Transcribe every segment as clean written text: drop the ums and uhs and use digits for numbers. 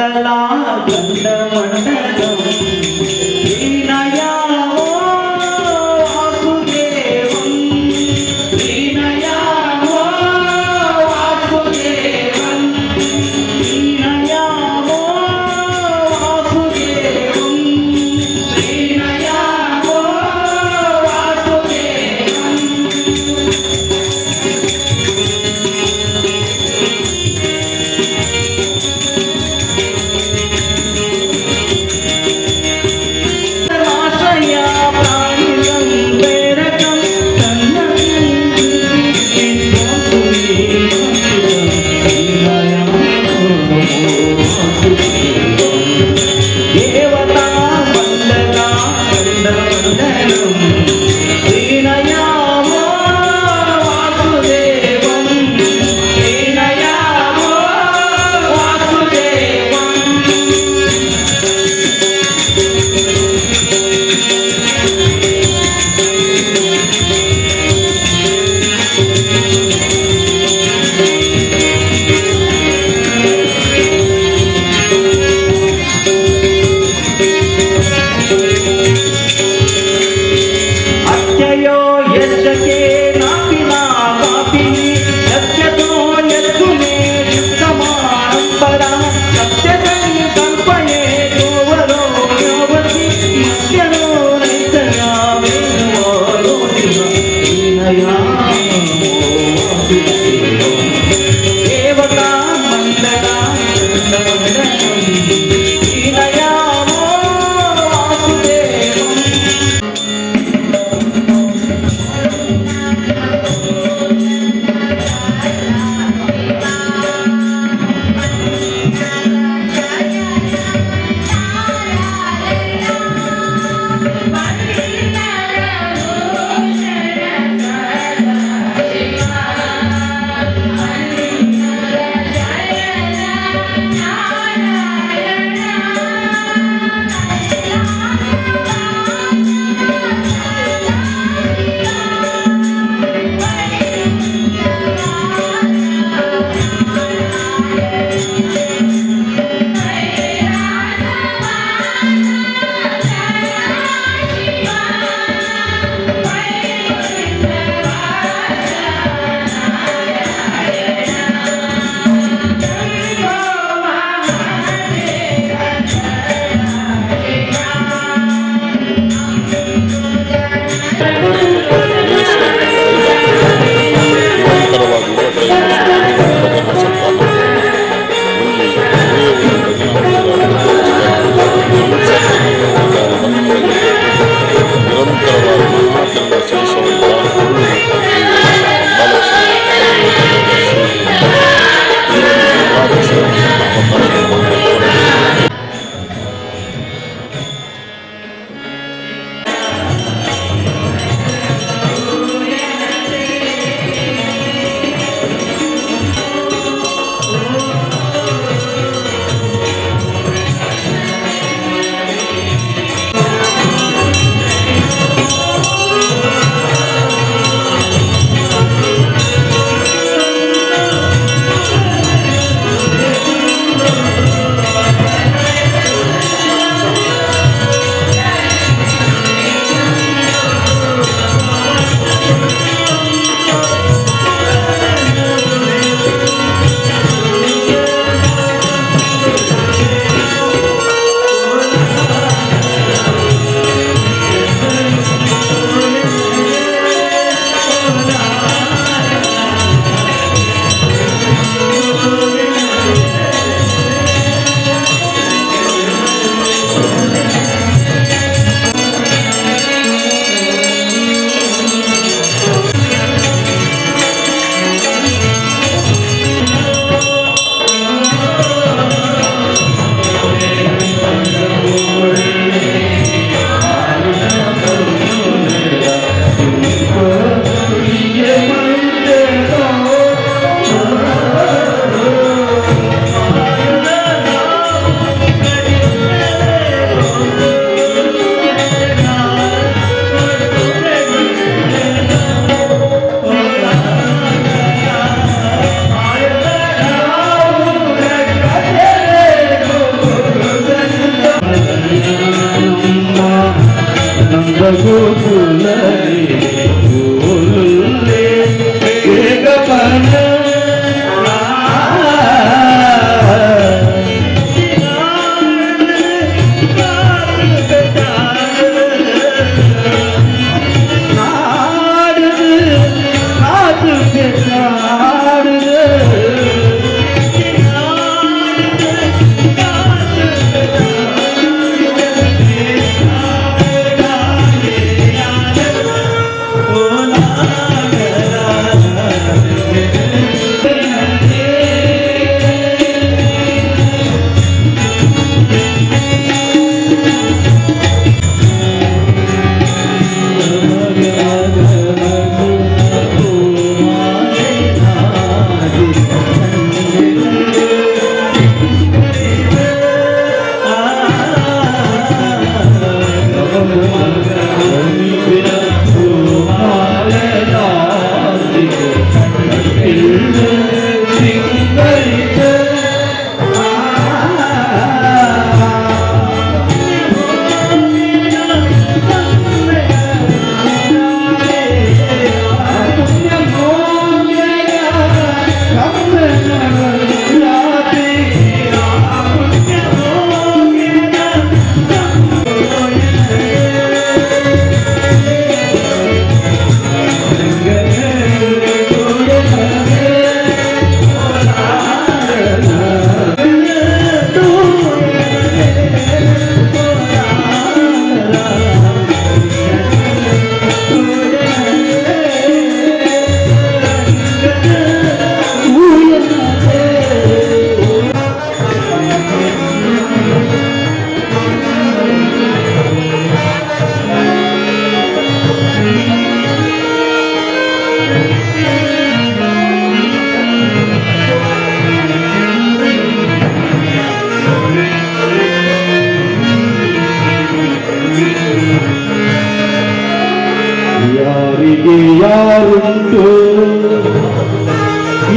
మండలాఖండమండలం శ్రీనయామో వాసుదేవం, శ్రీనయామో వాసుదేవం, శ్రీనయామో వాసుదేవం, శ్రీనయామో వాసుదేవం.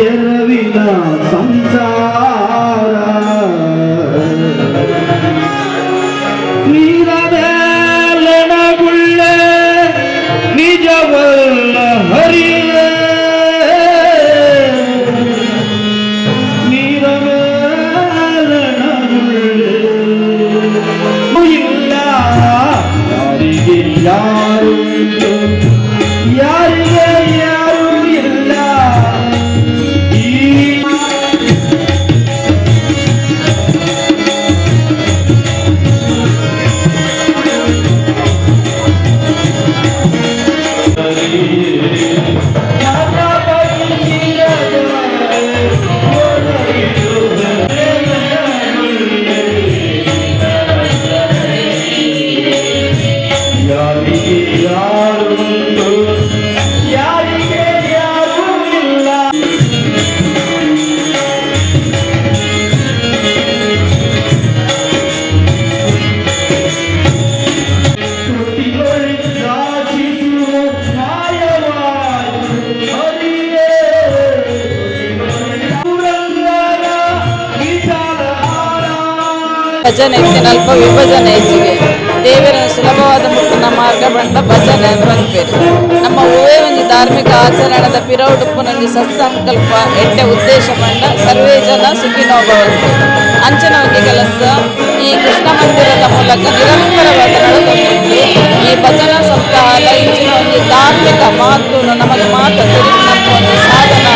ಎರವಿನ ಸಂಸಾರ. ನೀರ ಮೇಲನಗುಳ್ಳೆ ನಿಜವಲ್ಲ ಹರಿಯೇ, ನೀರ ಮೇಲನಗುಳ್ಳೆ ಇಲ್ಲ. ಯಾರಿಗೆ ಯಾರು, ಯಾರಿಗೆ ಯಾರು ಇಲ್ಲ. ಈ ಯಾರಿಗೆ ಯಾರು, ಯಾರಿಗೆ ಯಾರು ಇಲ್ಲ. ಶ್ರುತಿಗಳಿಂದಾಶಿಸುವ ನ್ಯಾಯವಾಯಿತು ಹರಿಯೇ. ಪುರಂದರ ವಿಠಲ. ಭಜನೆ ಇತ್ತಿನಲ್ಪ ವಿಭಜನೆ ಹೆಚ್ಚಿಗೆ. ದೇವರ ಸುಲಭವಾದ ಮುಟ್ಟುನ ಮಾರ್ಗ ಬಂಡ ಭಜನೆ ಅಂತ ಪನ್ಪೆರ್. ನಮ್ಮ ಒವ್ವೇ ಒಂಜಿ ಧಾರ್ಮಿಕ ಆಚರಣೆದ ಪಿರವುಡುಪ್ಪುನೊಂಜಿ ಸತ್ಸಂಕಲ್ಪ, ಎಡ್ಡೆ ಉದ್ದೇಶ ಪಂಡ ಸರ್ವೇ ಜನ ಸುಖಿನೋ ಭವಂತು. ಅಂಚನ ಒಂಜಿ ಕೆಲಸ ಈ ಕೃಷ್ಣ ಮಂದಿರದ ಮೂಲಕ ನಿರಂತರವಾದ ನಡತೊಂದುಂಡು. ಈ ಭಜನಾ ಸಪ್ತಾಹ ಇಂಚಿನ ಒಂಜಿ ಧಾರ್ಮಿಕ ಮಹತ್ವನು ನಮಗೆ ಮಾತ ತೆರಿಪಿನಂತ ಒಂದು ಸಾಧನ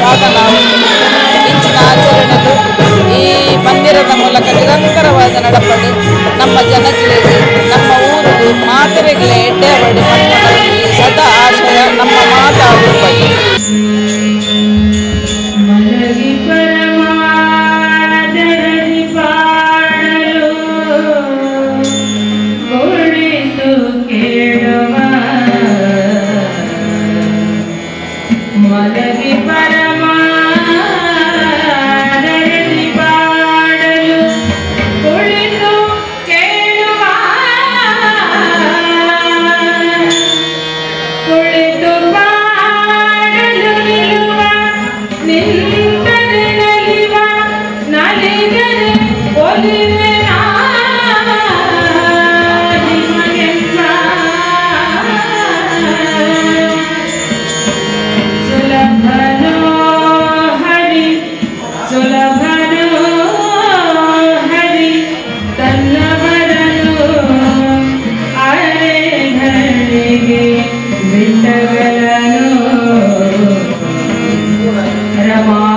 ಸಾಧನ. ಇಂಚಿನ ಆಚರಣೆಲು ಈ ಮಂದಿರದ ಮೂಲಕ ನಿರಂತರವಾದ ನಡಪಡು. ನಮ್ಮ ಜನಗಳಿಗೆ, ನಮ್ಮ ಊರುಗು ಮಾತೆರೆಗ್ಲ ಎಡ್ಡೆ ಆವಡ್ ಪನ್ಪುನ ಈ ಸದಾ ಆಶಯ ನಮ್ಮ ಮಾತ. ಮಲಗಿ ಪರಮಾದರದಿ ಪಾಡಲು ಕುಳಿತು ಕೇಳುವ, ಮಲಗಿ ಪರಮಾದರದಿ ಪಾಡಲು ಕುಳಿತು ಕೇಳುವ, ಕುಳಿತು ಪಾಡಲು ನಿಲ್ಲುವ, ನಿಂತರೆ ನಲಿವ, ನಲಿದರೆ ಒಲಿವೆ ನಿಮಗೆಂಬ. ಸುಲಭನೋ ಹರಿ, ಸುಲಭನೋ ಹರಿ, ತನ್ನವರನು ಅರೆ ಘಳಿಗೆ ಬಿಟ್ಟಗಲನು. ರಮಾ.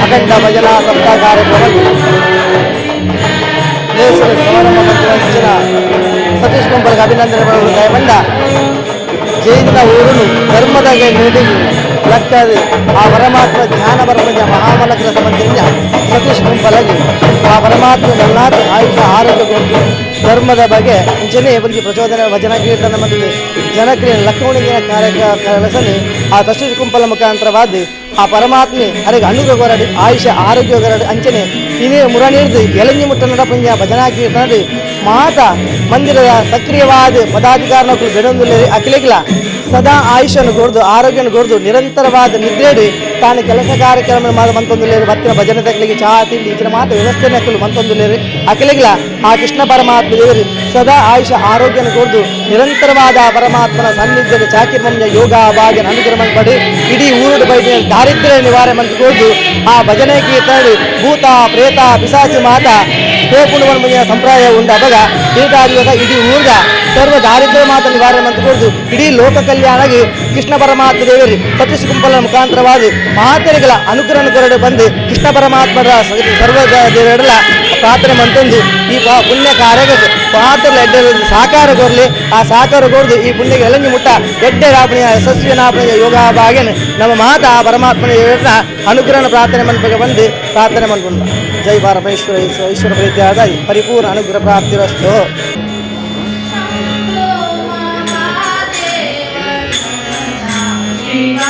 ಅಖಂಡ ಭಜನಾ ಸಪ್ತಾಹ ಕಾರ್ಯಕ್ರಮ ಲೇಸರ ಸಮಾರಂಭ ಮತ್ತು ಸತೀಶ್ ಕುಂಬಲ್ಗೆ ಅಭಿನಂದನೆ ದಯಮಂಡ ಜೈನ ಊರುನು ಧರ್ಮದ ನೀಡಿ ಲಕ್ಕದು ಆ ಪರಮಾತ್ಮ ಜ್ಞಾನ ಪರಮಜ ಮಹಾಮಲಕರ ಸಂಬಂಧಿಸಿದ ಸತೀಶ್ ಕುಂಬಲಗಿ ಆ ಪರಮಾತ್ಮ ನಲ್ಲಾತ ಆಯುಷ ಆರೋಗ್ಯ ಕೊಟ್ಟು ಧರ್ಮದ ಬಗ್ಗೆ ಇಂಚನೇ ಒಂದು ಪ್ರಚೋದನೆ ಭಜನಾ ಕೀರ್ತನ ಮತ್ತು ಜನಕ್ರಿಯೆ ಲಕ್ಕವಣಿಗೆಯ ಕಾರ್ಯಕ್ರಮ ಆ ಸತೀಶ್ ಕುಂಪಲ ಮುಖಾಂತರವಾದ ಆ ಪರಮಾತ್ಮೆ ಅರೆಗೆ ಅನುಗ್ರಹ ಕೊರಡು ಆಯುಷ ಆರೋಗ್ಯ ಕೊರಡು ಅಂಚನೆ ಇದೇ ಮುರನೀರ್ದು ಎಲಂಜಿ ಮುಟ್ಟ ನಡಪಂಜ ಭಜನಾ ಕೀರ್ತನ ಮಾತ ಮಂದಿರದ ಸಕ್ರಿಯವಾದ ಪದಾಧಿಕಾರನೊಕ್ಕಲು ಬೆಡೊಂದುಲ್ಲೆರ್ ಅಖಿಲಿಗ್ಲ ಸದಾ ಆಯುಷ್ಯನು ಕೊರ್ದು ಆರೋಗ್ಯನು ಕೊರ್ದು ನಿರಂತರವಾದ ನಿದ್ರೆಡು ತಾನು ಕೆಲಸ ಕಾರ್ಯಕ್ರಮ ಮಂತೊಂದುಲ್ಲೆರ್ ಬತ್ತಿನ ಭಜನೆ ತಕ್ಲಿಗೆ ಚಹಾ ತಿಂಡಿ ಇಂಚಿನ ಮಾತ ವ್ಯವಸ್ಥೆ ನಕಲು ಮಂತೊಂದುಲ್ಲೆರ್ ಅಖಿಲಿಗ್ಲ ಆ ಕೃಷ್ಣ ಪರಮಾತ್ಮ ದೇವರು ಸದಾ ಆಯುಷ ಆರೋಗ್ಯನು ಕೊರ್ದು ನಿರಂತರವಾದ ಆ ಪರಮಾತ್ಮನ ಸಾನ್ನಿಧ್ಯದ ಚಾಕಿರ್ಮಂಜ ಯೋಗ ಭಾಗ್ಯನ ಅನುಗ್ರಹ ಪಡಿ ಇಡೀ ಊರುಡು ಬೈದ ದಾರಿದ್ರ್ಯ ನಿವಾರಣೆ ಮಂತ್ ಕೊರ್ದು ಆ ಭಜನೆ ಕೀರ್ತನೆ ಭೂತ ಪ್ರೇತ ಪಿಶಾಚಿ ಮಾತ ಪೋಪುಂಡು ಸಂಪ್ರದಾಯ ಉಂಡು. ಅವಾಗ ತೀರ್ಥ ದಿವಸ ಇಡೀ ಊರ್ದ ಸರ್ವ ದಾರಿದ್ರ್ಯ ಮಾತ ನಿವಾರಣೆ ಮಂತ್ ಕೊರ್ದು ಇಡೀ ಲೋಕ ಕಲ್ಯಾಣಗೆ ಕೃಷ್ಣ ಪರಮಾತ್ಮ ದೇವರು ಸತೀಶ್ ಕುಂಪಲ ಮುಖಾಂತರವಾದ ಮಾತರಿಗಳ ಅನುಗ್ರಹ ಕೊರಡು ಬಂದು ಕೃಷ್ಣ ಪರಮಾತ್ಮರ ಸರ್ವ ದೇವರೆಲ್ಲ ಪ್ರಾರ್ಥನೆ ಮಂತೊಂದು ಈ ಪುಣ್ಯ ಕಾರ್ಯಕ್ಕೆ ಪಾತ್ರ ಎಡ್ಡೆ ಸಾಕಾರ ಕೊರ್ಲಿ. ಆ ಸಾಕಾರ ಕೊರ್ದು ಈ ಪುಣ್ಯಕ್ಕೆ ಎಲಂಜಿ ಮುಟ್ಟ ಎಡ್ಡೆ ರಾಪಣಿಯ ಯಶಸ್ವಿ ನಾಪಣಿಯ ಯೋಗ ಭಾಗ್ಯನ ನಮ್ಮ ಮಾತಾ ಆ ಪರಮಾತ್ಮನ ದೇವರನ್ನ ಅನುಗ್ರಹ ಪ್ರಾರ್ಥನೆ ಮನ್ಪಗೆ ಬಂದು ಪ್ರಾರ್ಥನೆ ಮನ್ಪುಂಡ. ಜೈ ಪರಮೇಶ್ವರ ಈಶ್ವರ ಪ್ರೀತಿಯಾದ ಪರಿಪೂರ್ಣ ಅನುಗ್ರಹ ಪ್ರಾಪ್ತಿರಸ್ತು. ಶಿವ.